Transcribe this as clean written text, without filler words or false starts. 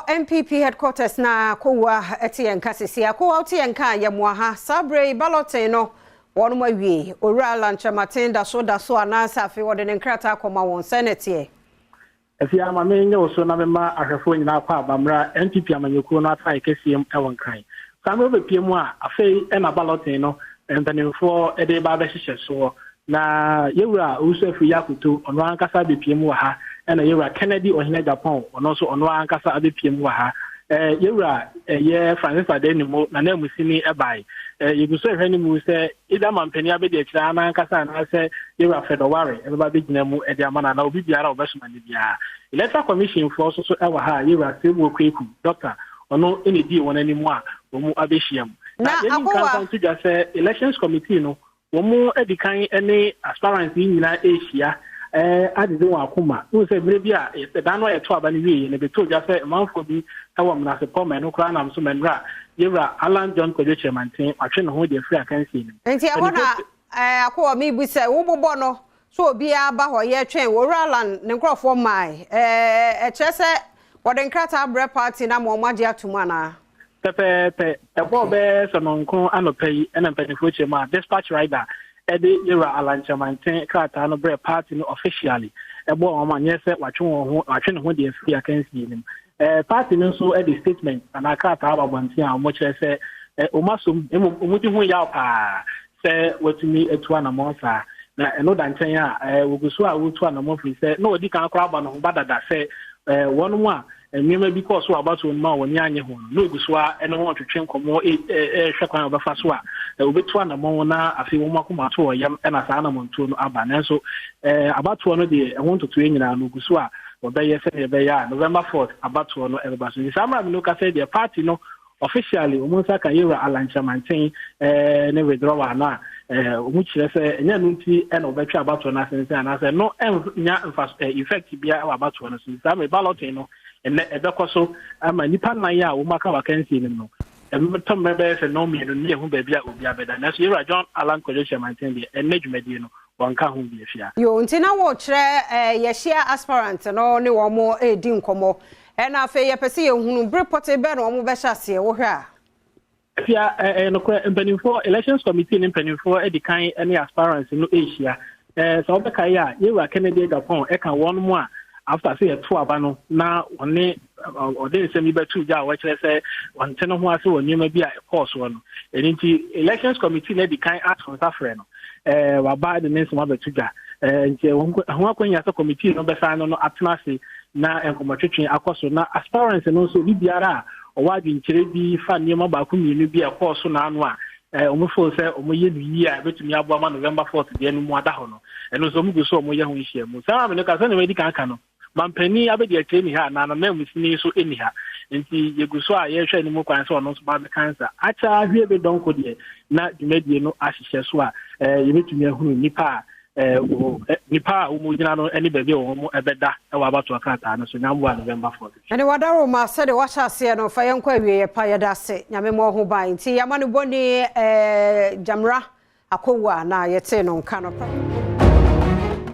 NPP headquarters na Akowua ɛte yɛn nka sisi. Akowua, wote yɛn nka a, yɛmmoa ha. Saa berɛ yi balloting no wɔnom awie. Owura Alan Kyerematen da so da so anaasɛ afei wɔde ne nkrataa akɔma wɔn sɛ ne teɛ? Afei ama menyɛ wo so na mema ahwɛfoɔ nyinaa kɔ abammerɛ NPP amanyɔkuo no atae kɛseɛ mu ɛwɔ Nkran. Saa mmerɛ wobɛpie mu a, afei ɛna balloting no mpanimfoɔ de ba abɛhyehyɛ soɔ, na yɛwura Owusu Afriyie Akoto ɔno ankasa abɛpie mu wɔ ha, ɛna yɛwura Kennedy Ohene Agyapong ɔno nso ɔno ankasa abɛpie mu wɔ ha. Yɛwura ɛyɛ Francis Addai-Nimoh na n'amusini ɛbae. Yɛgu so ɛhwɛ no mu sɛ ida mampanin abɛdi akyire ana ankasa anaasɛ yɛwura Fred Oware ɛbɛba abɛgyina mu ɛde ama no anaa obi biara a ɔbɛsoma no biara. Electoral Commission foɔ nso so ɛwɔ ha a yɛwura Seibu Kwaku, doctor, ɔno ɛna edi wɔn anim a wɔn abɛhyia mu. Na yɛni nkansa nto dwa sɛ Elections Committee no wɔn adi kan ne aspirants yi nyinaa ɛrehyia adede wɔn akoma n sɛ mmerɛ bi a ɛdan no a yɛto aba no wie no bɛtɔ dwa sɛ ɔmanfoɔ bi wɔ mmenasepɔ ma ɛno koraa nam so mɛnora yɛwura Alan John Kwadwo Kyerematen watwe ne ho de afiri akansie no mu. Nti ɛhɔ na Akowua, mebu sɛ wobobɔ no so obiara ba hɔ, yɛtwɛn Owura Alan ne nkurɔfoɔ mmae. Ɛkyerɛ sɛ wɔde nkrataa brɛ party na ma ɔmo agye ato mu anaa? Pɛpɛɛpɛ. Ɛbɔɔ bɛyɛ sɛ nɔnko anɔpa yi ɛna mpanimfoɔ kyerɛ mu a dispatch rider ɛde yɛwura Alan Kyerematen krataa no brɛ party no officially, ɛbɔɔ wɔn anyɛ sɛ watwe wɔn ho, watwe ne ho de afiri akansie no mu. Party no nso de statement anaa krataa aba abɔnten a wɔkyerɛ sɛ wɔn asom, mmom wɔn di ho yaw paa sɛ watumi atu anammɔn saa. Na ɛno da nkyɛn a, wɔgu so a wɔretu anammɔn firi sɛ na wɔdi kan koraa aba no ho ba dada sɛ wɔn a nneɛma bi kɔɔ so wɔ abatoɔ no mu a wɔn ani anye ho no, na ogu so a ɛne wɔn twetwe nkɔmmɔ, ɛrehwɛ kwan a wɔbɛfa so a wɔbɛtu anammɔn na afei wɔn akoma ato wɔ yam ɛna saa anammɔntuo no aba. Nanso abatoɔ no deɛ, ɛho ntotoeɛ nyinaa no ogu so a wɔbɛyɛ sɛdeɛ ɛbɛyɛ a November 4th abatoɔ no ɛbɛba so. Nti saa mmerɛ mi no kasa deɛ, party no officially wɔn nsa ka yɛwura Alan Kyerematen ne withdrawal no a wɔn kyerɛ sɛ ɛnyɛ no nti ɛna wɔbɛtwe abatoɔ no asensɛn anaasɛ no ɛnya nfa effect biara wɔ abatoɔ no so. Saa mmerɛ balloting no ɛnɛ ɛbɛkɔ so ama nipa nnan a wɔn aka wɔ akansie no mu no, ɛmɛtɔ mmerɛ bɛyɛ sɛ nnɔn mmienu ne yɛho baabi a obi abɛda. Nanso yɛwura John Alan Kwadwo Kyerematen deɛ, ɛnɛ dwumadie no wɔnka ho bi afia. Yo, nti na wɔrekyerɛ yɛhyia aspirant no ne wɔn mo redi nkɔmmɔ, ɛna afei yɛpɛ sɛ yɛhunu bere pɔtee bɛɛ na wɔn bɛhyɛ aseɛ wohwɛ a. Afia, ɛyɛ nokorɛ, mpanimfoɔ Elections Committee ne mpanimfoɔ adi kan ne aspirants no ɛrehyia. Sɛ wɔbɛka yi a, yɛwura Kennedy Agyapong ɛka wɔn mu a after sɛ yɛto aba no na ɔne ɔde nsɛm yi bɛto gya a wɔkyerɛ sɛ ɔnte ne ho ase wɔ nneɛma bi a ɛkɔɔ soɔ no. Ɛno nti Elections Committee no adi kan ato nsa frɛ no, waba de ne nsɛm abɛto dwa. Nti ɛho akɔnya sɛ committee no bɛsan no atena ase na nkɔmmɔtwetwe akɔ so, na aspirants no nso obi biara a ɔwɔ adwenkyerɛ bi fa nneɛma baako mmienu bi a ɛkɔɔ so n'ano a wɔn fo sɛ wɔn yɛ no yie a ɛbɛtumi aboa ma November 4th deɛ no mu ada hɔ no, ɛno nso wɔn gu so a wɔyɛ ho nhyiamu. Saa maame no ka sɛnea wɔadi kan ka no, mampanin abɛdi akyire ni ha anaa nananmusini nso ni ha, nti yɛgu so a yɛrehwɛ anim kwan sɛ ɔno nso ba bɛka nsa akyɛ ahwie bi dɔnko deɛ na dwumadie no ahyehyɛ so a yɛbɛtumi ahunu nipa a wɔn gyina no ne baabi a wɔn bɛda wɔ abatoɔ krataa no so, nyamboa November 4th. Ɛne wadaroma sɛdeɛ wahyɛ aseɛ no, fa yɛnkɔ awieɛ pa. Yɛda ase, Nyame mmɔ ho ban. Nti yɛama no bɔne Gyamra Akɔwu a na yɛtee no nka no.